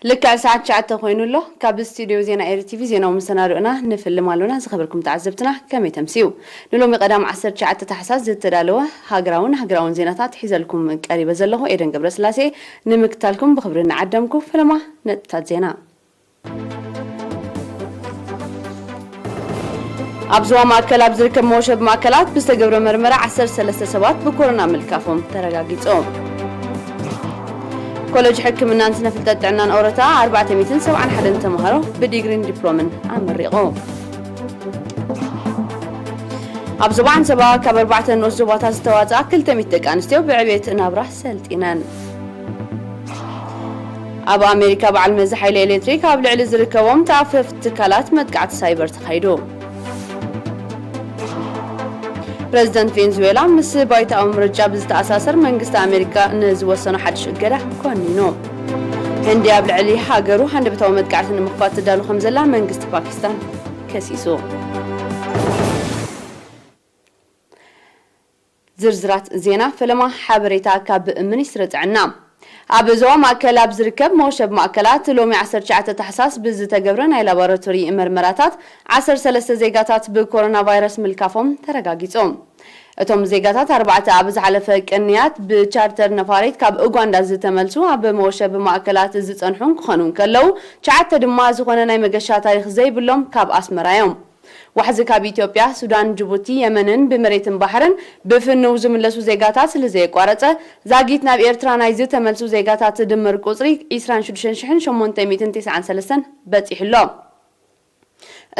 ልክዕ ሰዓት ትሽዓተ ኮይኑ ኣሎ። ካብ ስቱድዮ ዜና ኤሪ ቲቪ ዜናዊ መሰናድኦና ንፍልም ኣሎና። ዝኸበርኩም ተዓዘብትና ከመይ ተምስዩ? ንሎሚ ቀዳም ዓሰርተ ትሽዓተ ታሕሳስ ዝተዳለወ ሃገራውን ሃገራውን ዜናታት ሒዘልኩም ቀሪበ ዘለኹ ኤደን ገብረስላሴ። ንምክታልኩም ብኽብሪ ንዓደምኩ። ፈለማ ነጥብታት ዜና። ኣብ ዞባ ማእከል ኣብ ዝርከብ መወሸቢ ማእከላት ብዝተገብረ መርመራ ዓሰርተ ሰለስተ ሰባት ብኮሮና ምልካፎም ተረጋጊጹ። ኮለጅ ሕክምናን ስነ ፍልጠት ጥዕናን ኦሮታ ኣርባዕተ ሚእትን ሰብዓን ሓደን ተምሃሮ ብዲግሪን ዲፕሎምን ኣመሪቑ። ኣብ ዞባ ዓንሰባ ካብ ኣርባዕተ ንኡስ ዞባታት ዝተዋፅኣ ክልተ ሚእቲ ደቂ ኣንስትዮ ብዕቤት ናብራ ሰልጢነን። ኣብ ኣሜሪካ በዓል መዚ ሓይሊ ኤሌክትሪክ ኣብ ልዕሊ ዝርከቦም ተኣፈፍቲ ትካላት መጥቃዕቲ ሳይበር ተኻይዱ። ፕረዚደንት ቬንዙዌላ ምስ ባይታዊ ምርጫ ብዝተኣሳሰር መንግስቲ ኣሜሪካ ንዝወሰኖ ሓድሽ እገዳ ኮኒኑ። ህንዲ ኣብ ልዕሊ ሃገሩ ሃንደበታዊ መጥቃዕቲ ንምኽፋት ትዳሎ ከም ዘላ መንግስቲ ፓኪስታን ከሲሱ። ዝርዝራት ዜና ፈለማ ሓበሬታ ካብ ሚኒስትሪ ጥዕና። ኣብ ዞባ ማእከል ኣብ ዝርከብ መወሸቢ ማእከላት ሎሚ ዓሰርተ ትሽዓተ ታሕሳስ ብዝተገብረ ናይ ላቦራቶሪ መርመራታት ዓሰርተ ሰለስተ ዜጋታት ብኮሮና ቫይረስ ምልካፎም ተረጋጊጹ። እቶም ዜጋታት ኣርባዕተ ኣብ ዝሓለፈ ቅንያት ብቻርተር ነፋሪት ካብ ኡጋንዳ ዝተመልሱ ኣብ መወሸቢ ማእከላት ዝጸንሑ ክኾኑ እንከለዉ፣ ትሽዓተ ድማ ዝኾነ ናይ መገሻ ታሪኽ ዘይብሎም ካብ ኣስመራ እዮም። ዋሕዚ ካብ ኢትዮጵያ፣ ሱዳን፣ ጅቡቲ፣ የመንን ብመሬትን ባሕርን ብፍንው ዝምለሱ ዜጋታት ስለዘየቋረጸ፣ ዛጊት ናብ ኤርትራ ናይ ዝተመልሱ ዜጋታት ድምር ቁጽሪ ዕስራን ሽዱሽተን ሽሕን ሸሞንተ ሚእትን ተስዓን ሰለስተን በጺሑ ኣሎ።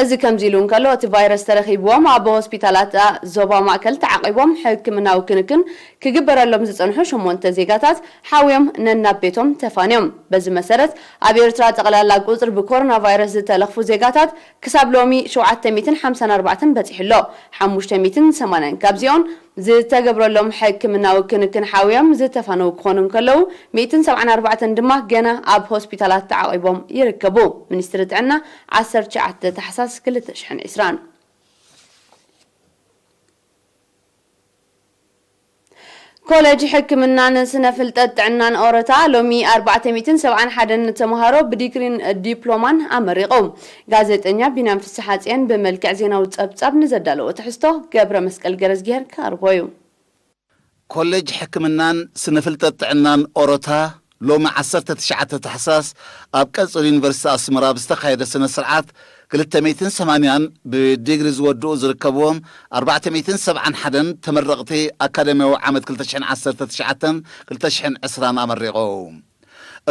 እዚ ከምዚ ኢሉ እንከሎ፣ እቲ ቫይረስ ተረኺብዎም ኣብ ሆስፒታላት ዞባ ማእከል ተዓቒቦም ሕክምናዊ ክንክን ክግበረሎም ዝጸንሑ ሸሞንተ ዜጋታት ሓውዮም ነናብ ቤቶም ተፋንዮም። በዚ መሰረት፣ ኣብ ኤርትራ ጠቕላላ ቁጽሪ ብኮሮና ቫይረስ ዝተለኽፉ ዜጋታት ክሳብ ሎሚ ሸውዓተ ሚእትን ሓምሳን ኣርባዕተን በጺሑ ኣሎ። ሓሙሽተ ሚእትን ሰማንያን ካብዚኦም ዝተገብረሎም ሕክምናዊ ክንክን ሓውዮም ዝተፋነዉ ክኾኑ እንከለዉ፣ ሚእትን ሰብዓን ኣርባዕተን ድማ ገና ኣብ ሆስፒታላት ተዓቒቦም ይርከቡ። ሚኒስትሪ ጥዕና ዓሰርተ ትሽዓተ ታሕሳስ ክልተ ሽሕን ዕስራን። ኮለጅ ሕክምናን ስነ ፍልጠት ጥዕናን ኦሮታ ሎሚ ኣርባዕተ ሚእትን ሰብዓን ሓደን ተምሃሮ ብዲግሪን ዲፕሎማን ኣመሪቑ። ጋዜጠኛ ቢንያም ፍስሓጽዮን ብመልክዕ ዜናዊ ጸብጻብ ንዘዳለዎ ትሕዝቶ ገብረ መስቀል ገረዝጊሄር ክቐርቦ እዩ። ኮሌጅ ሕክምናን ስነ ፍልጠት ጥዕናን ኦሮታ ሎሚ ዓሰርተ ትሽዓተ ታሕሳስ ኣብ ቀጽሪ ዩኒቨርሲቲ ኣስመራ ብዝተኻየደ ስነ ስርዓት ክልተ ሚእትን ሰማንያን ብዲግሪ ዝወድኡ ዝርከብዎም ኣርባዕተ ሚእትን ሰብዓን ሓደን ተመረቕቲ ኣካዳሚያዊ ዓመት ክልተ ሽሕን ዓሰርተ ትሽዓተን ክልተ ሽሕን ዕስራን ኣመሪቑ።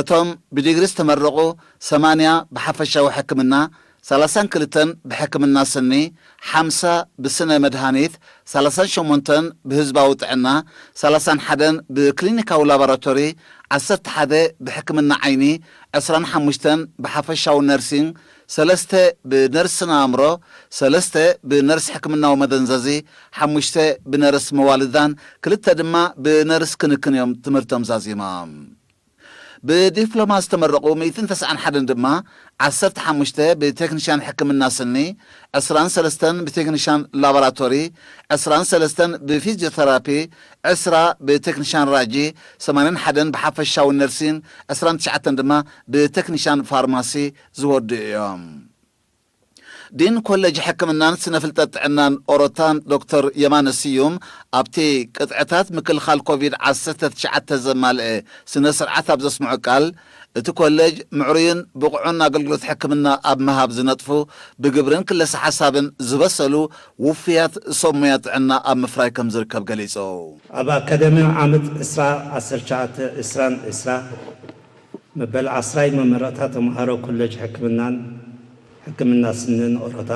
እቶም ብዲግሪ ዝተመረቑ ሰማንያ ብሓፈሻዊ ሕክምና፣ ሰላሳን ክልተን ብሕክምና ስኒ፣ ሓምሳ ብስነ መድሃኒት፣ ሰላሳን ሸሞንተን ብህዝባዊ ጥዕና፣ ሰላሳን ሓደን ብክሊኒካዊ ላቦራቶሪ፣ ዓሰርተ ሓደ ብሕክምና ዓይኒ፣ ዕስራን ሓሙሽተን ብሓፈሻዊ ነርሲንግ፣ ሰለስተ ብነርስ ስነ ኣእምሮ፣ ሰለስተ ብነርስ ሕክምናዊ መደንዘዚ፣ ሓሙሽተ ብነርስ መዋልዳን ክልተ ድማ ብነርስ ክንክን እዮም ትምህርቶም ዛዚሞም። ብዲፕሎማ ዝተመረቑ ሚእትን ተስዓን ሓደን ድማ ዓሰርተ ሓሙሽተ ብቴክኒሻን ሕክምና ስኒ፣ ዕስራን ሰለስተን ብቴክኒሻን ላቦራቶሪ፣ ዕስራን ሰለስተን ብፊዚዮቴራፒ፣ ዕስራ ብቴክኒሻን ራጂ፣ ሰማንያን ሓደን ብሓፈሻዊ ነርሲን፣ ዕስራን ትሽዓተን ድማ ብቴክኒሻን ፋርማሲ ዝወድኡ እዮም። ዲን ኮሌጅ ሕክምናን ስነ ፍልጠት ጥዕናን ኦሮታን ዶክተር የማነ ስዩም ኣብቲ ቅጥዕታት ምክልኻል ኮቪድ ዓሰርተ ትሽዓተ ዘማልአ ስነ ስርዓት ኣብ ዘስምዖ ቃል፣ እቲ ኮሌጅ ምዕሩይን ብቑዕን ኣገልግሎት ሕክምና ኣብ ምሃብ ዝነጥፉ፣ ብግብርን ክለሰ ሓሳብን ዝበሰሉ ውፉያት ሰብ ሞያ ጥዕና ኣብ ምፍራይ ከም ዝርከብ ገሊጹ። ኣብ ኣካዳሚያዊ ዓመት ዕስራ ዓሰርተ ትሽዓተ ዕስራን ዕስራ መበል ዓስራይ መመረቕታ ተምሃሮ ኮሌጅ ሕክምናን ሕክምና ስንን ኦሮታ፣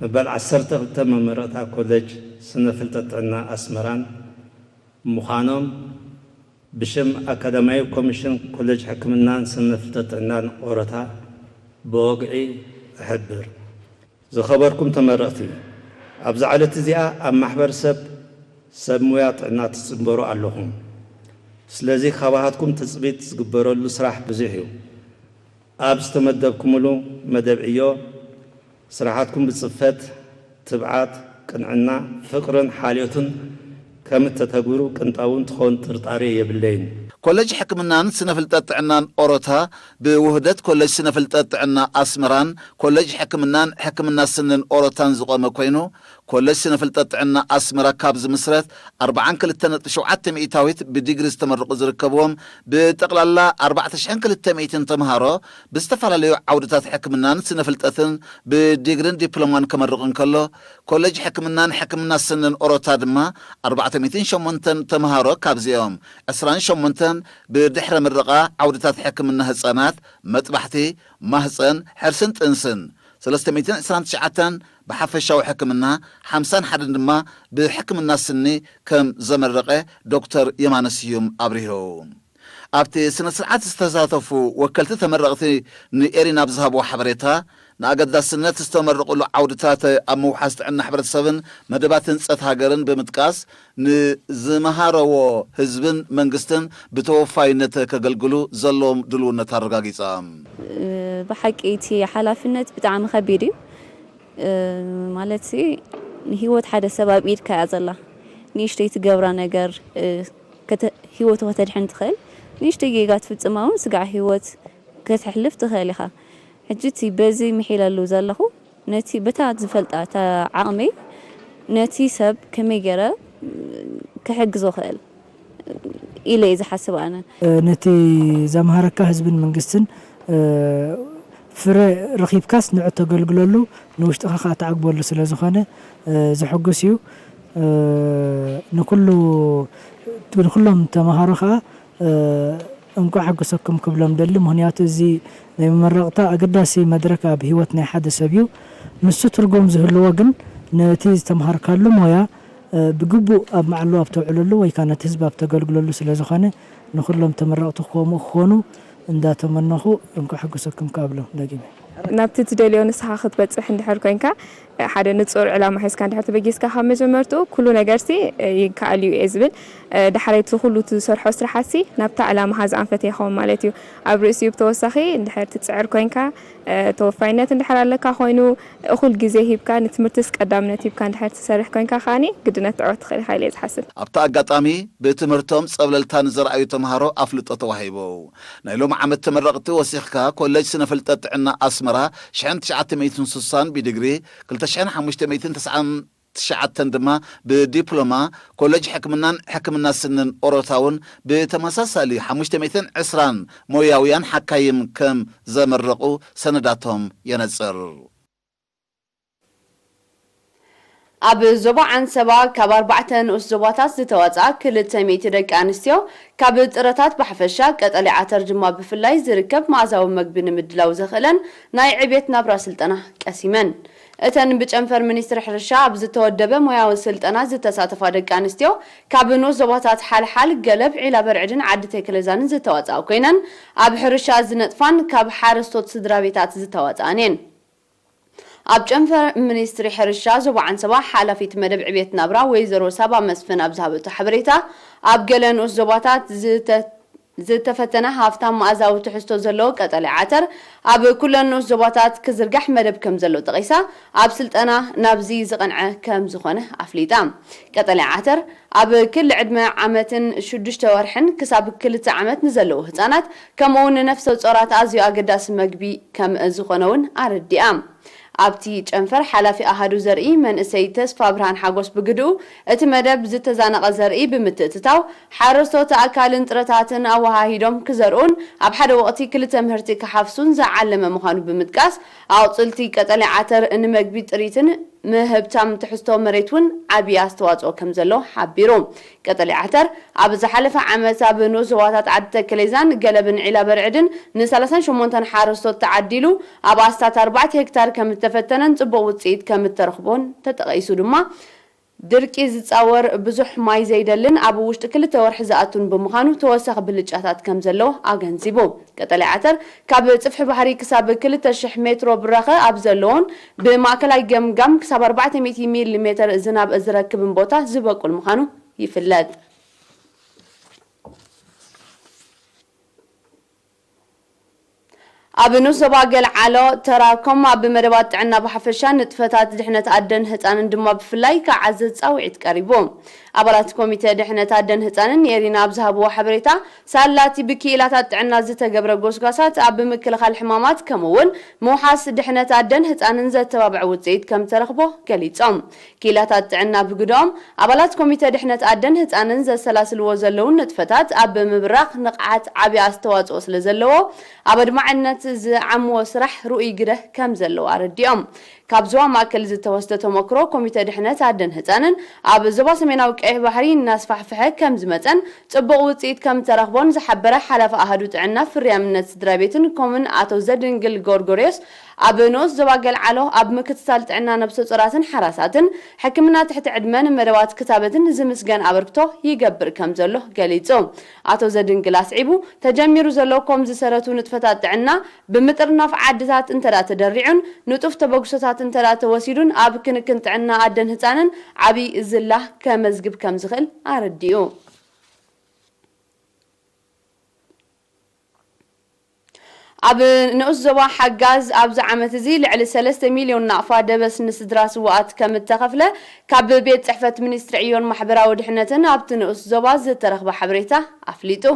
መበል ዓሰርተ ክልተ መመረቕታ ኮሌጅ ስነ ፍልጠት ጥዕና ኣስመራን ምዃኖም ብሽም ኣካዳሚያዊ ኮሚሽን ኮሌጅ ሕክምናን ስነ ፍልጠት ጥዕናን ኦሮታ ብወግዒ እሕብር። ዝኸበርኩም ተመረቕቲ፣ ኣብዛ ዕለት እዚኣ ኣብ ማሕበረሰብ ሰብ ሞያ ጥዕና ትጽንበሩ ኣለኹም። ስለዚ ካባኻትኩም ትጽቢት ዝግበረሉ ስራሕ ብዙሕ እዩ። ኣብ ዝተመደብኩምሉ መደብ ዕዮ ስራሓትኩም ብጽፈት፣ ትብዓት፣ ቅንዕና፣ ፍቕርን ሓልዮትን ከም እተተግብሩ ቅንጣውን ትኾን ጥርጣሬ የብለይን። ኮለጅ ሕክምናን ስነ ፍልጠት ጥዕናን ኦሮታ ብውህደት ኮለጅ ስነ ፍልጠት ጥዕና ኣስመራን ኮለጅ ሕክምናን ሕክምና ስንን ኦሮታን ዝቖመ ኮይኑ፣ ኮለጅ ስነ ፍልጠት ጥዕና ኣስመራ ካብ ዝምስረት ኣርብዓን ክልተን ነጥቢ ሸውዓተ ሚእታዊት ብዲግሪ ዝተመረቑ ዝርከብዎም ብጠቕላላ ኣርባዕተ ሽሕን ክልተ ሚእትን ተምሃሮ ብዝተፈላለዩ ዓውድታት ሕክምናን ስነ ፍልጠትን ብዲግሪን ዲፕሎማን ከመርቕ እንከሎ፣ ኮለጅ ሕክምናን ሕክምና ስንን ኦሮታ ድማ ኣርባዕተ ሚእትን ሸሞንተን ተምሃሮ ካብዚኦም ዕስራን ሸሞንተን ብድሕረ ምረቓ ዓውድታት ሕክምና ህጻናት፣ መጥባሕቲ፣ ማህጸን፣ ሕርስን ጥንስን፣ ሰለስተ ሚእትን ዕስራን ትሽዓተን ብሓፈሻዊ ሕክምና፣ ሓምሳን ሓደን ድማ ብሕክምና ስኒ ከም ዘመረቐ ዶክተር የማነ ስዩም ኣብሪሁ። ኣብቲ ስነ ስርዓት ዝተሳተፉ ወከልቲ ተመረቕቲ ንኤሪና ኣብ ዝሃብዎ ሓበሬታ፣ ንኣገዳስነት ዝተመረቑሉ ዓውድታት ኣብ ምውሓስ ጥዕና ሕብረተሰብን መደባት ህንጸት ሃገርን ብምጥቃስ፣ ንዝመሃረዎ ህዝብን መንግስትን ብተወፋይነት ከገልግሉ ዘለዎም ድልውነት ኣረጋጊጾም። ብሓቂ እቲ ሓላፍነት ብጣዕሚ ከቢድ እዩ። ማለት ንህይወት ሓደ ሰብ ኣብ ኢድካ እያ ዘላ። ንእሽተይ ትገብራ ነገር፣ ህይወቱ ከተድሕን ትኽእል። ንእሽተይ ጌጋ ትፍጽማ እውን ስጋዕ ህይወት ከተሕልፍ ትኽእል ኢኻ። ሕጂ እቲ በዚ ምሒለሉ ዘለኹ፣ ነቲ በታ ዝፈልጣ እታ ዓቕመይ፣ ነቲ ሰብ ከመይ ገይረ ክሕግዞ ክእል ኢለ እየ ዝሓስብ ኣነ። ነቲ ዘምሃረካ ህዝብን መንግስትን ፍረ ረኺብካስ ንዑ ተገልግለሉ፣ ንውሽጥኻ ከዓ ተዓግበሉ ስለ ዝኾነ ዝሕጉስ እዩ። ንኩሉ ንኩሎም ተምሃሮ ከዓ እንኳዕ ሓጎሰኩም ክብሎም ደሊ። ምክንያቱ እዚ ናይ መመረቕታ ኣገዳሲ መድረክ ኣብ ህይወት ናይ ሓደ ሰብ እዩ። ንሱ ትርጉም ዝህልዎ ግን ነቲ ዝተምሃርካሉ ሞያ ብግቡእ ኣብ ማዕሉ ኣብ ተውዕለሉ ወይ ከዓ ነቲ ህዝቢ ኣብ ተገልግለሉ ስለ ዝኾነ ንኩሎም ተመረቕቲ ከምኡ ክኾኑ እንዳተመነኹ እንኳዕ ሓጎሰኩም ክኣብሎም ደጊመ። ናብቲ ትደልዮ ንስኻ ክትበጽሕ እንድሕር ኮንካ ሓደ ንጹር ዕላማ ሒዝካ እንድሕር ተበጊስካ ካብ መጀመርትኡ ኩሉ ነገርሲ ይከኣል እዩ እየ ዝብል። ዳሕራይ እቲ ኩሉ እቲ ዝሰርሖ ስራሓትሲ ናብታ ዕላማኻ ዝኣንፈተ ይኸውን ማለት እዩ። ኣብ ርእሲኡ ብተወሳኺ እንድሕር ትጽዕር ኮንካ ተወፋይነት እንድሕር ኣለካ ኮይኑ እኹል ግዜ ሂብካ ንትምህርትስ ቀዳምነት ሂብካ እንድሕር ትሰርሕ ኮንካ ከኣኒ ግድነት ትዕወት ትኽእል ኢኻ ኢለ እየ ዝሓስብ። ኣብቲ ኣጋጣሚ ብትምህርቶም ጸብለልታ ንዘርኣዩ ተምሃሮ ኣፍልጦ ተዋሂቡ። ናይ ሎም ዓመት ተመረቕቲ ወሲኽካ ኮሌጅ ስነ ፍልጠት ጥዕና ኣስመራ ሽሕን ትሽዓተ ሚእትን ስሳን ብዲግሪ ክልተ ሽሕን ሓሙሽተ ሚእትን ተስዓን ትሽዓተን ድማ ብዲፕሎማ ኮሌጅ ሕክምናን ሕክምና ስንን ኦሮታ እውን ብተመሳሳሊ ሓሙሽተ ሚእትን ዕስራን ሞያውያን ሓካይም ከም ዘመረቑ ሰነዳቶም የነጽር። ኣብ ዞባ ዓንሰባ ካብ ኣርባዕተ ንኡስ ዞባታት ዝተዋፅኣ ክልተ ሚእቲ ደቂ ኣንስትዮ ካብ ጥረታት ብሓፈሻ ቀጠልያ ዓተር ድማ ብፍላይ ዝርከብ መኣዛዊ መግቢ ንምድላው ዘኽእለን ናይ ዕቤት ናብራ ስልጠና ቀሲመን። እተን ብጨንፈር ሚኒስትሪ ሕርሻ ኣብ ዝተወደበ ሞያዊ ስልጠና ዝተሳተፋ ደቂ ኣንስትዮ ካብ ንኡስ ዞባታት ሓልሓል፣ ገለብ፣ ዒላ በርዕድን ዓዲ ተክለዛንን ዝተዋፅኣ ኮይነን ኣብ ሕርሻ ዝነጥፋን ካብ ሓረስቶት ስድራ ቤታት ዝተዋፅኣን እየን። ኣብ ጨንፈር ሚኒስትሪ ሕርሻ ዞባ ዓንሰባ ሓላፊት መደብ ዕቤት ናብራ ወይዘሮ ሳባ መስፍን ኣብ ዝሃበቶ ሓበሬታ፣ ኣብ ገለ ንኡስ ዞባታት ዝተፈተነ ሃፍታም መኣዛዊ ትሕዝቶ ዘለዎ ቀጠልያ ዓተር ኣብ ኩለን ንኡስ ዞባታት ክዝርጋሕ መደብ ከም ዘሎ ጠቒሳ፣ ኣብ ስልጠና ናብዚ ዝቐንዐ ከም ዝኾነ ኣፍሊጣ። ቀጠልያ ዓተር ኣብ ክሊ ዕድመ ዓመትን ሽዱሽተ ወርሕን ክሳብ ክልተ ዓመት ንዘለዉ ህጻናት ከምኡውን ንነፍሰ ጾራት ኣዝዩ ኣገዳሲ መግቢ ከም ዝኾነ እውን ኣረዲኣ። ኣብቲ ጨንፈር ሓላፊ ኣሃዱ ዘርኢ መንእሰይ ተስፋ ብርሃን ሓጎስ ብግድኡ እቲ መደብ ዝተዛነቐ ዘርኢ ብምትእትታው ሓረስቶት ኣካልን ጥረታትን ኣወሃሂዶም ክዘርኡን ኣብ ሓደ ወቕቲ ክልተ ምህርቲ ክሓፍሱን ዝዓለመ ምዃኑ ብምጥቃስ ኣቑፅልቲ ቀጠልያ ዓተር ንመግቢ ጥሪትን ምህብታም ትሕዝቶ መሬት እውን ዓብዪ ኣስተዋፅኦ ከም ዘሎ ሓቢሩ። ቀጠልያ ዓተር ኣብ ዝሓለፈ ዓመት ኣብ ንኡስ ዞባታት ዓዲ ተከሌዛን ገለብን ዒላ በርዕድን ን ሰላሳን ሸሞንተን ሓረስቶት ተዓዲሉ ኣብ ኣስታት ኣርባዕተ ሄክታር ከም እተፈተነን ፅቡቕ ውፅኢት ከም እተረኽቦን ተጠቒሱ ድማ ድርቂ ዝፃወር ብዙሕ ማይ ዘይደልን ኣብ ውሽጢ ክልተ ወርሒ ዝኣቱን ብምዃኑ ተወሳኺ ብልጫታት ከም ዘለዎ ኣገንዚቡ። ቀጠልያ ዓተር ካብ ጽፍሒ ባሕሪ ክሳብ ክልተ ሽሕ ሜትሮ ብራኸ ኣብ ዘለዎን ብማእከላይ ገምጋም ክሳብ ኣርባዕተ ሚእቲ ሚሊ ሜተር ዝናብ ዝረክብን ቦታ ዝበቁል ምዃኑ ይፍለጥ። ኣብ ንኡስ ዞባ ገልዓሎ ተራኮም ኣብ መደባት ጥዕና ብሓፈሻ ንጥፈታት ድሕነት ኣደን ህፃንን ድማ ብፍላይ ክዓዘዝ ፃውዒት ቀሪቡ። ኣባላት ኮሚተ ድሕነት ኣደን ህፃንን የሪና ኣብ ዝሃብዎ ሓበሬታ፣ ሳላቲ ብክኢላታት ጥዕና ዝተገብረ ጎስጓሳት ኣብ ምክልኻል ሕማማት ከምኡ እውን ምውሓስ ድሕነት ኣደን ህፃንን ዘተባብዕ ውፅኢት ከም ተረኽቦ ገሊፆም። ክኢላታት ጥዕና ብግደኦም፣ ኣባላት ኮሚተ ድሕነት ኣደን ህፃንን ዘሰላስልዎ ዘለዉ ንጥፈታት ኣብ ምብራኽ ንቕሓት ዓብዪ ኣስተዋፅኦ ስለ ዘለዎ፣ ኣብ ኣድማዕነት ዝዓምዎ ስራሕ ርኡይ ግደ ከም ዘለዎ ኣረዲኦም። ካብ ዞባ ማእከል ዝተወስደ ተመክሮ ኮሚተ ድሕነት ኣደን ህፃንን ኣብ ዞባ ሰሜናዊ ቀይሕ ባሕሪ እናስፋሕፍሐ ከም ዝመፀን ፅቡቕ ውፅኢት ከም ተረኽቦን ዝሓበረ ሓላፊ ኣሃዱ ጥዕና ፍርያምነት ስድራ ቤትን ኮምን ኣቶ ዘድንግል ጎርጎርዮስ፣ ኣብ ንኡስ ዞባ ገልዓሎ ኣብ ምክትታል ጥዕና ነብሰ ጾራትን ሓራሳትን፣ ሕክምና ትሕቲ ዕድመን መደባት ክታበትን ዝምስገን ኣበርክቶ ይገብር ከም ዘሎ ገሊጹ። ኣቶ ዘድንግል ኣስዒቡ፣ ተጀሚሩ ዘሎ ኮም ዝሰረቱ ንጥፈታት ጥዕና ብምጥርናፍ ዓድታት እንተ ደኣ ተደሪዑን ንጡፍ ተበግሶታት እንተ ደኣ ተወሲዱን ኣብ ክንክን ጥዕና ኣደን ህጻንን ዓቢ ዝላ ከመዝግብ ከም ዝኽእል ኣረዲኡ። ኣብ ንኡስ ዞባ ሓጋዝ ኣብዚ ዓመት እዚ ልዕሊ ሰለስተ ሚልዮን ናቕፋ ደበስ ንስድራ ስውኣት ከም እተኸፍለ ካብ ቤት ጽሕፈት ሚኒስትሪ ዕዮን ማሕበራዊ ድሕነትን ኣብቲ ንኡስ ዞባ ዝተረኽበ ሓበሬታ ኣፍሊጡ።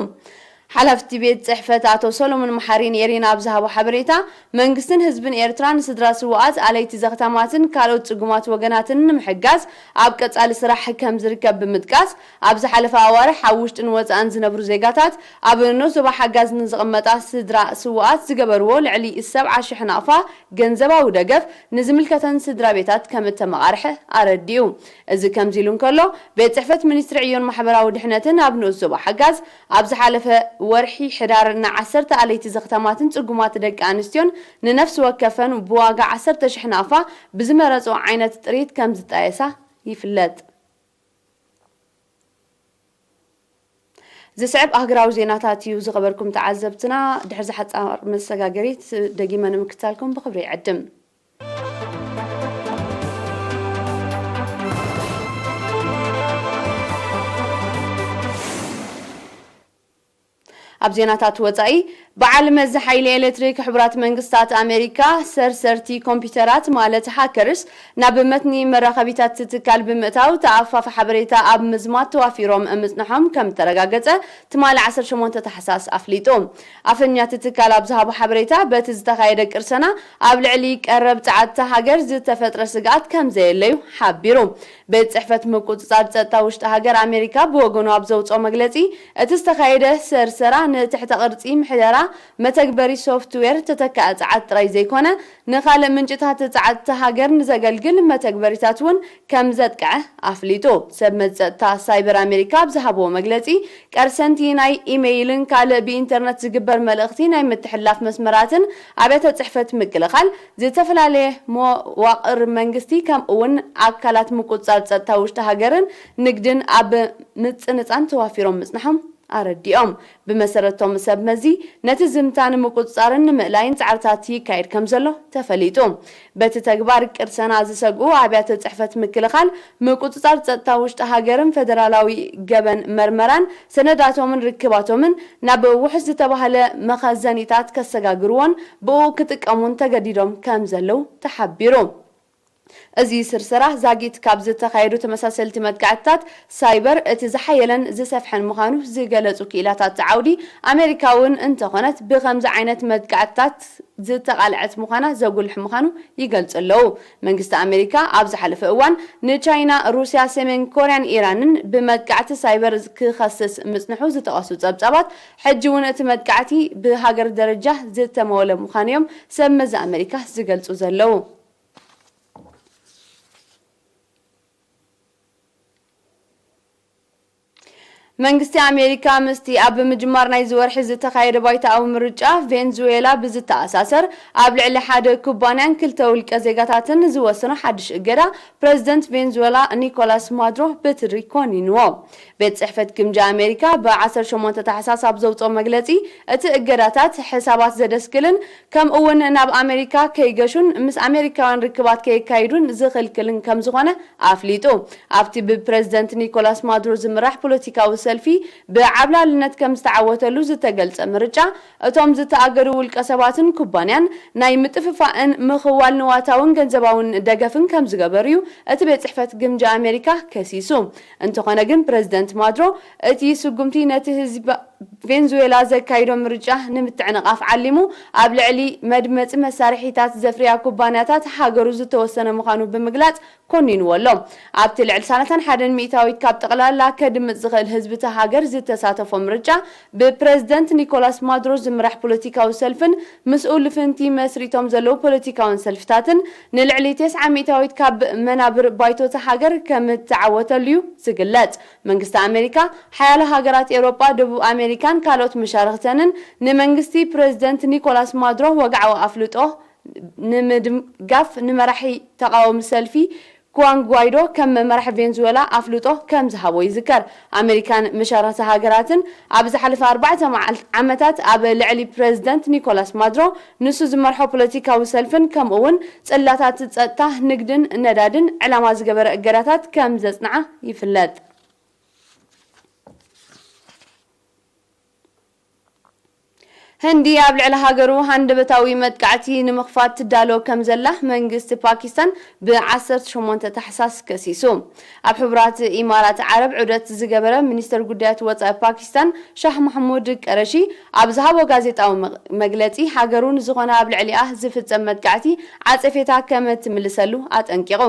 ሓላፍቲ ቤት ጽሕፈት ኣቶ ሰሎሞን መሓሪ ንኤሪና ኣብ ዝሃቦ ሓበሬታ፣ መንግስትን ህዝብን ኤርትራ ንስድራ ስውኣት፣ ኣለይቲ ዘኽታማትን ካልኦት ጽጉማት ወገናትን ንምሕጋዝ ኣብ ቀጻሊ ስራሕ ከም ዝርከብ ብምጥቃስ፣ ኣብ ዝሓለፈ ኣዋርሕ ኣብ ውሽጥን ወጻእን ዝነብሩ ዜጋታት ኣብ ንኡስ ዞባ ሓጋዝ ንዝቕመጣ ስድራ ስውኣት ዝገበርዎ ልዕሊ ሰብዓ ሽሕ ናቕፋ ገንዘባዊ ደገፍ ንዝምልከተን ስድራ ቤታት ከም እተመቓርሐ ኣረዲኡ። እዚ ከምዚ ኢሉ እንከሎ፣ ቤት ጽሕፈት ሚኒስትሪ ዕዮን ማሕበራዊ ድሕነትን ኣብ ንኡስ ዞባ ሓጋዝ ኣብ ዝሓለፈ ወርሒ ሕዳር ንዓሰርተ ኣለይቲ ዘኽታማትን ጽጉማት ደቂ ኣንስትዮን ንነፍሲ ወከፈን ብዋጋ ዓሰርተ ሽሕ ናቕፋ ብዝመረጾ ዓይነት ጥሪት ከም ዝጣየሳ ይፍለጥ። ዝስዕብ ኣህግራዊ ዜናታት እዩ ዝኸበርኩም ተዓዘብትና። ድሕሪ ዝሓጻር መሰጋገሪት ደጊመ ንምክታልኩም ብኽብሪ ይዕድም። ኣብ ዜናታት ወጻኢ፣ በዓል መዚ ሓይሊ ኤሌክትሪክ ሕቡራት መንግስታት ኣሜሪካ ሰርሰርቲ ኮምፒውተራት ማለት ሃከርስ ናብ መትኒ መራኸቢታት ትካል ብምእታው ተኣፋፊ ሓበሬታ ኣብ ምዝማት ተዋፊሮም ምጽንሖም ከም ተረጋገጸ ትማሊ ዓሰርተ ሸሞንተ ታሕሳስ ኣፍሊጡ። ኣፈኛ እቲ ትካል ኣብ ዝሃቦ ሓበሬታ በቲ ዝተኻየደ ቅርሰና ኣብ ልዕሊ ቀረብ ጸዓትታ ሃገር ዝተፈጥረ ስግኣት ከም ዘየለዩ ሓቢሩ። ቤት ጽሕፈት ምቁጽጻር ጸጥታ ውሽጢ ሃገር ኣሜሪካ ብወገኑ ኣብ ዘውጽኦ መግለጺ፣ እቲ ዝተኻየደ ሰርሰራ ንትሕተ ቅርጺ ምሕደራ መተግበሪ ሶፍትዌር ተተካኢ ጸዓት ጥራይ ዘይኮነ፣ ንኻልእ ምንጭታት ጸዓት ሃገር ንዘገልግል መተግበሪታት እውን ከም ዘጥቅዐ ኣፍሊጡ። ሰብ መዚ ጸጥታ ሳይበር ኣሜሪካ ኣብ ዝሃብዎ መግለጺ፣ ቀርሰንቲ ናይ ኢሜይልን ካልእ ብኢንተርነት ዝግበር መልእኽቲ ናይ ምትሕልላፍ መስመራትን ኣብያተ ጽሕፈት ምክልኻል፣ ዝተፈላለየ መዋቕር መንግስቲ፣ ከምኡ እውን ኣካላት ምቁጽጻር ጸጥታ ውሽጢ ሃገርን ንግድን ኣብ ምጽንጻን ተዋፊሮም ምጽንሖም ኣረዲኦም። ብመሰረቶም ሰብ መዚ፣ ነቲ ዝምታ ንምቁጽጻርን ንምእላይን ጻዕርታት ይካየድ ከም ዘሎ ተፈሊጡ። በቲ ተግባር ቅርሰና ዝሰግኡ ኣብያተ ጽሕፈት ምክልኻል፣ ምቁጽጻር ጸጥታ ውሽጢ ሃገርን ፈደራላዊ ገበን መርመራን ሰነዳቶምን ርክባቶምን ናብ ውሑስ ዝተባህለ መኸዘኒታት ከሰጋግርዎን ብኡ ክጥቀሙን ተገዲዶም ከም ዘለዉ ተሓቢሩ። እዚ ስርስራ ዛጊት ካብ ዝተኻየዱ ተመሳሰልቲ መጥቃዕትታት ሳይበር እቲ ዝሓየለን ዝሰፍሐን ምዃኑ ዝገለጹ ክኢላታት ዓውዲ፣ ኣሜሪካ እውን እንተኾነት ብኸምዚ ዓይነት መጥቃዕትታት ዝተቓልዐት ምዃና ዘጉልሕ ምዃኑ ይገልጹ ኣለዉ። መንግስቲ ኣሜሪካ ኣብ ዝሓለፈ እዋን ንቻይና፣ ሩስያ፣ ሰሜን ኮርያን ኢራንን ብመጥቃዕቲ ሳይበር ክኸስስ ምጽንሑ ዝጠቐሱ ጸብጻባት፣ ሕጂ እውን እቲ መጥቃዕቲ ብሃገር ደረጃ ዝተመወለ ምዃኑ እዮም ሰብ መዚ ኣሜሪካ ዝገልጹ ዘለዉ። መንግስቲ ኣሜሪካ ምስቲ ኣብ ምጅማር ናይዚ ወርሒ ዝተኻየደ ባይታኣዊ ምርጫ ቬንዙዌላ ብዝተኣሳሰር፣ ኣብ ልዕሊ ሓደ ኩባንያን ክልተ ውልቀ ዜጋታትን ዝወሰኖ ሓድሽ እገዳ፣ ፕረዚደንት ቬንዙዌላ ኒኮላስ ማዱሮ ብትሪ ኮኒንዎ። ቤት ጽሕፈት ግምጃ ኣሜሪካ ብ ዓሰርተ ሸሞንተ ታሕሳስ ኣብ ዘውጽኦ መግለጺ፣ እቲ እገዳታት ሕሳባት ዘደስክልን ከምኡ እውን ናብ ኣሜሪካ ከይገሹን ምስ ኣሜሪካውያን ርክባት ከየካይዱን ዝኽልክልን ከም ዝኾነ ኣፍሊጡ። ኣብቲ ብፕረዚደንት ኒኮላስ ማዱሮ ዝምራሕ ፖለቲካዊ ሰልፊ ብዓብላልነት ከም ዝተዓወተሉ ዝተገልጸ ምርጫ፣ እቶም ዝተኣገዱ ውልቀ ሰባትን ኩባንያን ናይ ምጥፍፋእን ምኽዋል ንዋታውን ገንዘባውን ደገፍን ከም ዝገበሩ እዩ እቲ ቤት ጽሕፈት ግምጃ ኣሜሪካ ከሲሱ። እንተኾነ ግን ፕረዚደንት ማድሮ እቲ ስጉምቲ ነቲ ህዝቢ ቬንዙዌላ ዘካይዶ ምርጫ ንምትዕንቓፍ ዓሊሙ ኣብ ልዕሊ መድመጺ መሳርሒታት ዘፍርያ ኩባንያታት ሃገሩ ዝተወሰነ ምዃኑ ብምግላጽ ኮኒንዎ ኣሎ። ኣብቲ ልዕሊ ሰላሳን ሓደን ሚእታዊት ካብ ጠቕላላ ከድምጽ ዝኽእል ህዝቢ እታ ሃገር ዝተሳተፎ ምርጫ ብፕረዚደንት ኒኮላስ ማዱሮ ዝምራሕ ፖለቲካዊ ሰልፍን ምስኡ ልፍንቲ መስሪቶም ዘለዉ ፖለቲካውን ሰልፍታትን ንልዕሊ ተስዓ ሚእታዊት ካብ መናብር ባይቶ እታ ሃገር ከም እተዓወተሉ እዩ ዝግለጽ። መንግስቲ ኣሜሪካ፣ ሓያሎ ሃገራት ኤውሮጳ፣ ደቡብ ኣሜሪካን ካልኦት መሻርኽተንን ንመንግስቲ ፕረዚደንት ኒኮላስ ማዱሮ ወግዓዊ ኣፍልጦ ንምድጋፍ ንመራሒ ተቓዋሚ ሰልፊ ኩዋን ጓይዶ ከም መራሒ ቬንዙዌላ ኣፍልጦ ከም ዝሃቦ ይዝከር። ኣሜሪካን መሻርኽቲ ሃገራትን ኣብ ዝሓለፈ ኣርባዕተ መዓልቲ ዓመታት ኣብ ልዕሊ ፕረዚደንት ኒኮላስ ማዱሮ ንሱ ዝመርሖ ፖለቲካዊ ሰልፍን ከምኡ እውን ጽላታት ጸጥታ፣ ንግድን ነዳድን ዕላማ ዝገበረ እገዳታት ከም ዘጽንዓ ይፍለጥ። ህንዲ ኣብ ልዕሊ ሃገሩ ሃንደበታዊ መጥቃዕቲ ንምኽፋት ትዳሎ ከም ዘላ መንግስቲ ፓኪስታን ብ ዓሰርተ ሸሞንተ ታሕሳስ ከሲሱ። ኣብ ሕቡራት ኢማራት ዓረብ ዑደት ዝገበረ ሚኒስተር ጉዳያት ወጻኢ ፓኪስታን ሻህ ማሕሙድ ቀረሺ ኣብ ዝሃቦ ጋዜጣዊ መ-፣ መግለጺ፣ ሃገሩ ንዝኾነ ኣብ ልዕሊኣ ዝፍጸም መጥቃዕቲ ዓጸፌታ ከም እትምልሰሉ ኣጠንቂቑ።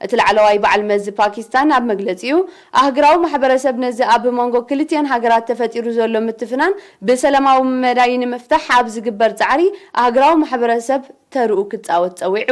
እቲ ላዕለዋይ በዓል መዚ ፓኪስታን ኣብ መግለጺኡ፣ ኣህጉራዊ ማሕበረሰብ ነዚ ኣብ መንጎ ክልቲኣን ሃገራት ተፈጢሩ ዘሎ ምትፍናን ብሰላማዊ መዳይ ንምፍታሕ ኣብ ዝግበር ጻዕሪ ኣህጉራዊ ማሕበረሰብ ተርኡ ክጻወት ጸዊዑ።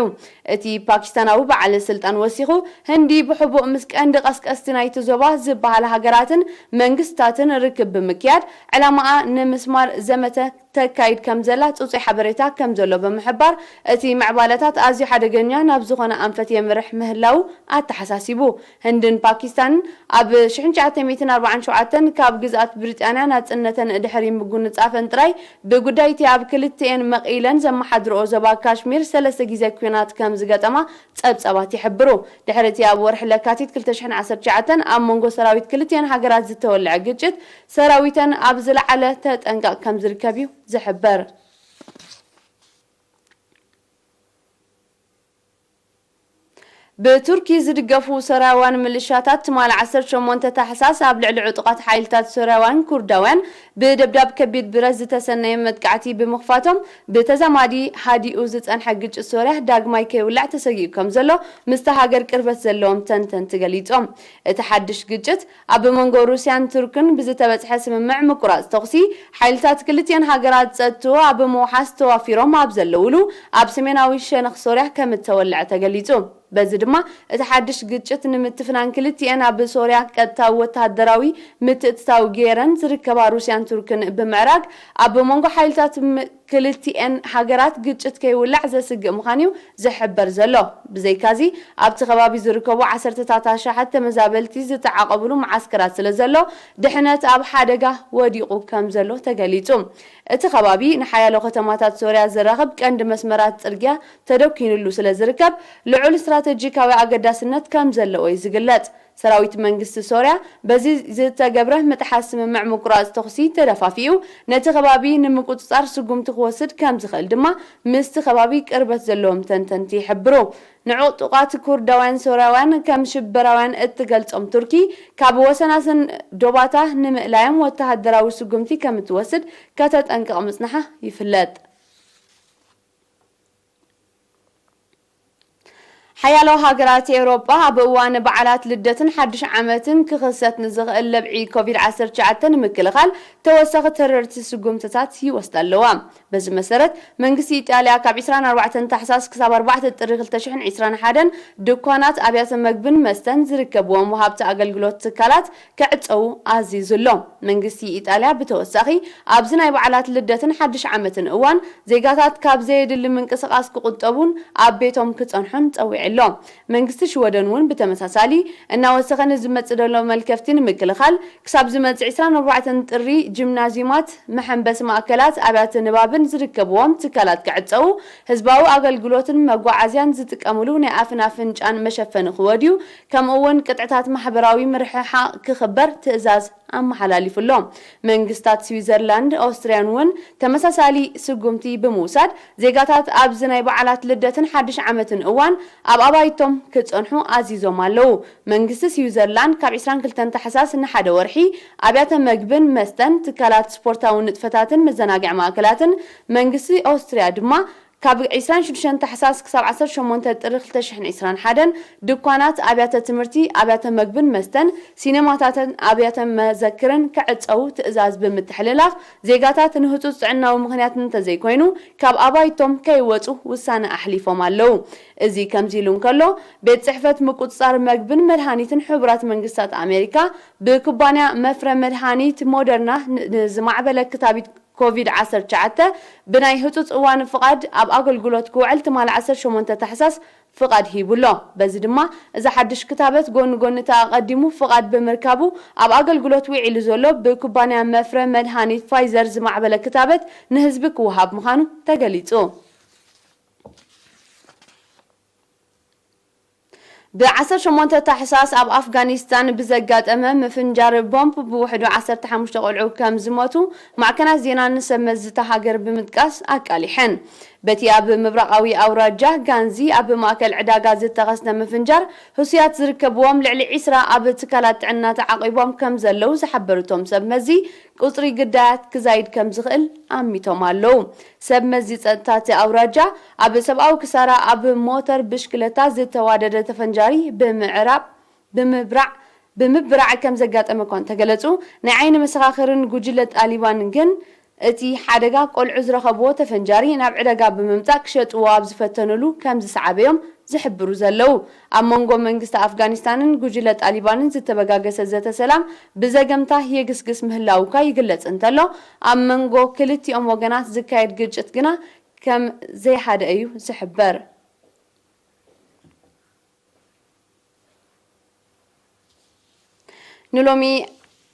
እቲ ፓኪስታናዊ በዓል ስልጣን ወሲኹ፣ ህንዲ ብሕቡእ ምስ ቀንዲ ቀስቀስቲ ናይቲ ዞባ ዝበሃላ ሃገራትን መንግስታትን ርክብ ብምክያድ፣ ዕላማኣ ንምስማር ዘመተ ተካይድ ከም ዘላ ጽጹይ ሓበሬታ ከም ዘሎ ብምሕባር፣ እቲ ምዕባለታት ኣዝዩ ሓደገኛ ናብ ዝኾነ ኣንፈት የምርሕ ምህላዉ ኣተሓሳሲቡ። ህንድን ፓኪስታንን ኣብ ሽሕን ትሽዓተ ሚእትን ኣርባዓን ሸውዓተን ካብ ግዝኣት ብሪጣንያ ናጽነተን ድሕሪ ምጉንጻፈን ጥራይ ብጉዳይ እቲ ኣብ ክልቲኤን መቒለን ዘመሓድርኦ ዞባ ካሽሚር ሰለስተ ግዜ ኲናት ከም ዝገጠማ ጸብጻባት ይሕብሩ። ድሕሪ እቲ ኣብ ወርሒ ለካቲት ክልተ ሽሕን ዓሰርተ ትሽዓተን ኣብ መንጎ ሰራዊት ክልቲኤን ሃገራት ዝተወልዐ ግጭት፣ ሰራዊተን ኣብ ዝለዓለ ተጠንቀቕ ከም ዝርከብ እዩ ዝሕበር። ብቱርኪ ዝድገፉ ሶርያውያን ምልሻታት ትማሊ ዓሰርተ ሸሞንተ ታሕሳስ ኣብ ልዕሊ ዕጡቓት ሓይልታት ሶርያውያን ኩርዳውያን ብደብዳብ ከቢድ ብረት ዝተሰነየ መጥቃዕቲ ብምኽፋቶም፣ ብተዛማዲ ሃዲኡ ዝጸንሐ ግጭት ሶርያ ዳግማይ ከይውላዕ ተሰጊኡ ከም ዘሎ ምስቲ ሃገር ቅርበት ዘለዎም ተንተንቲ ገሊጾም። እቲ ሓድሽ ግጭት ኣብ መንጎ ሩስያን ቱርክን ብዝተበጽሐ ስምምዕ ምቁራጽ ተኹሲ፣ ሓይልታት ክልቲኤን ሃገራት ጸጥትኡ ኣብ ምውሓስ ተዋፊሮም ኣብ ዘለውሉ፣ ኣብ ሰሜናዊ ሸነኽ ሶርያ ከም እተወልዐ ተገሊጹ። በዚ ድማ እቲ ሓድሽ ግጭት ንምትፍናን ክልቲኤን ኣብ ሶርያ ቀጥታዊ ወተሃደራዊ ምትእትታው ገይረን ዝርከባ ሩስያን ቱርክን ብምዕራግ፣ ኣብ መንጎ ሓይልታት ም-፣ ክልቲኤን ሃገራት ግጭት ከይውላዕ ዘስግእ ምዃኑ እዩ ዝሕበር ዘሎ። ብዘይካዚ፣ ኣብቲ ከባቢ ዝርከቡ ዓሰርተታት ኣሽሓት ተመዛበልቲ ዝተዓቐብሉ መዓስከራት ስለ ዘሎ፣ ድሕነት ኣብ ሓደጋ ወዲቑ ከም ዘሎ ተገሊጹ። እቲ ከባቢ ንሓያሎ ከተማታት ሶርያ ዘራኽብ ቀንዲ መስመራት ጽርግያ ተደኲንሉ ስለ ዝርከብ፣ ልዑል ስትራተጂካዊ ኣገዳስነት ከም ዘለዎ እዩ ዝግለጽ። ሰራዊት መንግስቲ ሶርያ በዚ ዝተገብረ ምጥሓስ ስምምዕ ምቁራጽ ተኹሲ ተደፋፊኡ፣ ነቲ ከባቢ ንምቁጽጻር ስጉምቲ ክወስድ ከም ዝኽእል ድማ ምስቲ ከባቢ ቅርበት ዘለዎም ተንተንቲ ይሕብሩ። ንዕጡቓት ኩርዳውያን ሶርያውያን ከም ሽበራውያን እትገልጾም ቱርኪ፣ ካብ ወሰናስን ዶባታ ንምእላዮም ወተሃደራዊ ስጉምቲ ከም እትወስድ ከተጠንቅቕ ምጽንሓ ይፍለጥ። ሓያሎ ሃገራት ኤውሮጳ ኣብ እዋን በዓላት ልደትን ሓድሽ ዓመትን ክኽሰት ንዝኽእል ለብዒ ኮቪድ ዓሰርተ ትሽዓተ ንምክልኻል ተወሳኺ ተረርቲ ስጉምትታት ይወስዳ ኣለዋ። በዚ መሰረት፣ መንግስቲ ኢጣልያ ካብ ዕስራን ኣርባዕተን ታሕሳስ ክሳብ ኣርባዕተ ጥሪ ክልተ ሽሕን ዕስራን ሓደን ድኳናት፣ ኣብያተ መግብን መስተን ዝርከብዎም ወሃብቲ ኣገልግሎት ትካላት ክዕጸዉ ኣዚዙ ኣሎ። መንግስቲ ኢጣልያ ብተወሳኺ ኣብዚ ናይ በዓላት ልደትን ሓድሽ ዓመትን እዋን ዜጋታት ካብ ዘየድሊ ምንቅስቓስ ክቑጠቡን ኣብ ቤቶም ክጸንሑን ጸዊዑ ኣሎ። መንግስቲ ሽወደን እውን ብተመሳሳሊ እናወሰኸ ንዝመጽእ ዘሎ መልከፍቲ ንምክልኻል ክሳብ ዝመጽእ ዕስራን ኣርባዕተን ጥሪ ጂምናዝዩማት፣ መሐንበሲ ማእከላት፣ ኣብያተ ንባብን ዝርከብዎም ትካላት ክዕጸዉ፣ ህዝባዊ ኣገልግሎትን መጓዓዝያን ዝጥቀምሉ ናይ ኣፍን ኣፍንጫን መሸፈኒ ክወድዩ፣ ከምኡ እውን ቅጥዕታት ማሕበራዊ ምርሕሓቕ ክኽበር ትእዛዝ ኣመሓላሊፉ ኣሎ። መንግስታት ስዊዘርላንድ፣ ኦስትርያን እውን ተመሳሳሊ ስጉምቲ ብምውሳድ ዜጋታት ኣብዚ ናይ በዓላት ልደትን ሓድሽ ዓመትን እዋን ኣብ ኣባይቶም ክጸንሑ ኣዚዞም ኣለዉ። መንግስቲ ስዊዘርላንድ ካብ ዕስራን ክልተን ታሕሳስ ንሓደ ወርሒ ኣብያተ መግብን መስተን፣ ትካላት ስፖርታዊ ንጥፈታትን መዘናግዒ ማእከላትን፣ መንግስቲ ኦስትርያ ድማ ካብ ዕስራን ሽዱሽተን ታሕሳስ ክሳብ ዓሰርተ ሸሞንተ ጥሪ ክልተ ሽሕን ዕስራን ሓደን ድኳናት፣ ኣብያተ ትምህርቲ፣ ኣብያተ መግብን መስተን፣ ሲነማታትን ኣብያተ መዘክርን ክዕጸዉ ትእዛዝ ብምትሕልላፍ፣ ዜጋታት ንህጹጽ ጥዕናዊ ምኽንያት እንተዘይኮይኑ ካብ ኣባይቶም ከይወጹ ውሳነ ኣሕሊፎም ኣለዉ። እዚ ከምዚ ኢሉ እንከሎ፣ ቤት ጽሕፈት ምቁጽጻር መግብን መድሃኒትን ሕቡራት መንግስታት ኣሜሪካ ብኩባንያ መፍረ መድሃኒት ሞደርና ን-፣ ንዝማዕበለ ክታቢት ኮቪድ ዓሰርተ ትሽዓተ ብናይ ህጹጽ እዋን ፍቓድ ኣብ ኣገልግሎት ክውዕል ትማሊ ዓሰርተ ሸሞንተ ታሕሳስ ፍቓድ ሂቡ ኣሎ። በዚ ድማ እዚ ሓድሽ ክታበት ጎኒ ጎኒ እቲ ኣቐዲሙ ፍቓድ ብምርካቡ ኣብ ኣገልግሎት ውዒሉ ዘሎ ብኩባንያ መፍረ መድሃኒት ፋይዘር ዝማዕበለ ክታበት ንህዝቢ ክወሃብ ምዃኑ ተገሊጹ። ብ ዓሰርተ ሸሞንተ ታሕሳስ ኣብ ኣፍጋኒስታን ብዘጋጠመ ምፍንጃር ቦምብ ብውሕዱ ዓሰርተ ሓሙሽተ ቆልዑ ከም ዝሞቱ ማዕከናት ዜና ንሰብ መዚ እታ ሃገር ብምጥቃስ ኣቃሊሐን። በቲ ኣብ ምብራቓዊ ኣውራጃ ጋንዚ ኣብ ማእከል ዕዳጋ ዝተኸስተ ምፍንጃር፣ ህሱያት ዝርከብዎም ልዕሊ ዒስራ ኣብ ትካላት ጥዕና ተዓቒቦም ከም ዘለዉ ዝሓበሩ እቶም ሰብ መዚ፣ ቁጽሪ ግዳያት ክዛይድ ከም ዝኽእል ኣሚቶም ኣለዉ። ሰብ መዚ ጸጥታ እቲ ኣውራጃ፣ ኣብ ሰብኣዊ ክሳራ ኣብ ሞተር ብሽክለታ ዝተዋደደ ተፈንጃሪ ብምዕራብ፣ ብምብራዕ፣ ብምብራዕ ከም ዘጋጠመ እኳ እንተገለጹ፣ ናይ ዓይኒ መሰኻኽርን ጉጅለ ጣሊባን ግን፣ እቲ ሓደጋ ቆልዑ ዝረኸብዎ ተፈንጃሪ ናብ ዕዳጋ ብምምጻእ ክሸጥዎ ኣብ ዝፈተኑሉ ከም ዝሰዓበዮም ዝሕብሩ ዘለዉ። ኣብ መንጎ መንግስቲ ኣፍጋኒስታንን ጉጅለ ጣሊባንን ዝተበጋገሰ ዘተ ሰላም ብዘገምታ የግስግስ ምህላዉ እኳ ይግለጽ እንተሎ፣ ኣብ መንጎ ክልቲኦም ወገናት ዝካየድ ግጭት ግና ከም ዘይሓደ እዩ ዝሕበር። ንሎሚ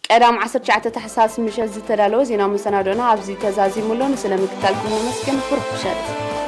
ቀዳም ዓሰርተ ትሽዓተ ታሕሳስ ምሸት ዝተዳለወ ዜና መሰናዶና ኣብዚ ተዛዚሙ ኣሎ። ንስለ ምክታልኩም ነመስግን። ብሩኽ ምሸት።